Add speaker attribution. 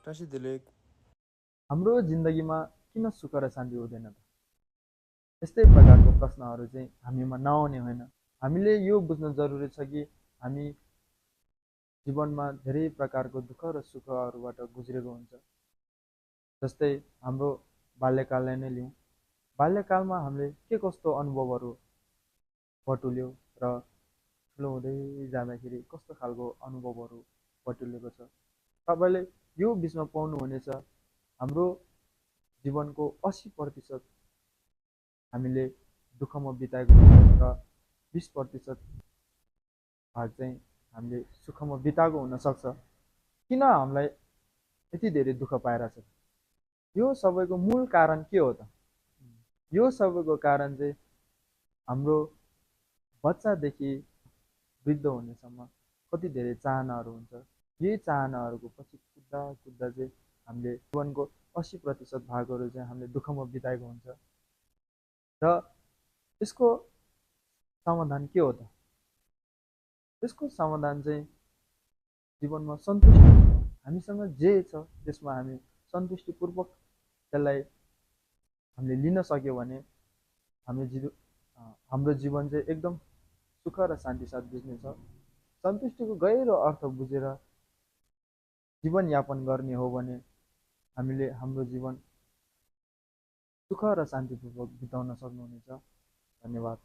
Speaker 1: Kasih Dilek.
Speaker 2: हाम्रो जिन्दगीमा किन सुख र शान्ति हुँदैन त? यस्तै प्रकारको प्रश्नहरू चाहिँ हामीमा नआउने होइन। हामीले यो बुझ्न जरुरी छ कि हामी जीवनमा धेरै प्रकारको दुःख र सुखहरूबाट गुज्रेको हुन्छ। जस्तै हाम्रो बाल्यकाललाई नै लिउँ। बाल्यकालमा हामीले के कस्तो अनुभवहरू बटुल्यो र ठुलो हुँदै जाँदाखेरि कस्तो खालको अनुभवहरू बटुलेको छ। तपाईँले यो बिचमा पाउनुहुनेछ हाम्रो जीवनको 80% हामीले दुःखमा बिताएको हुन्छ र 20% भाग चाहिँ हामीले सुखमा बिताएको हुनसक्छ। किन हामीलाई यति धेरै दुःख पाइरहेछ? यो सबैको मूल कारण के हो त? यो सबैको कारण चाहिँ हाम्रो बच्चादेखि वृद्ध हुनेसम्म कति धेरै चाहनाहरू हुन्छ। यही चाहनाहरूको पछि कुद्दा कुद्दा चाहिँ हामीले जीवनको 80% भागहरू चाहिँ हामीले दुःखमा बिताएको हुन्छ र यसको समाधान के हो त? यसको समाधान चाहिँ जीवनमा सन्तुष्टि हुनु हो। हामीसँग जे छ त्यसमा हामी सन्तुष्टिपूर्वक त्यसलाई हामीले लिन सक्यो भने हाम्रो जीवन चाहिँ एकदम सुख र शान्ति साथ बुझ्नेछ। सन्तुष्टिको गहिरो अर्थ बुझेर जीवनयापन गर्ने हो भने हामीले हाम्रो जीवन सुख र शान्तिपूर्वक बिताउन सक्नुहुनेछ। धन्यवाद।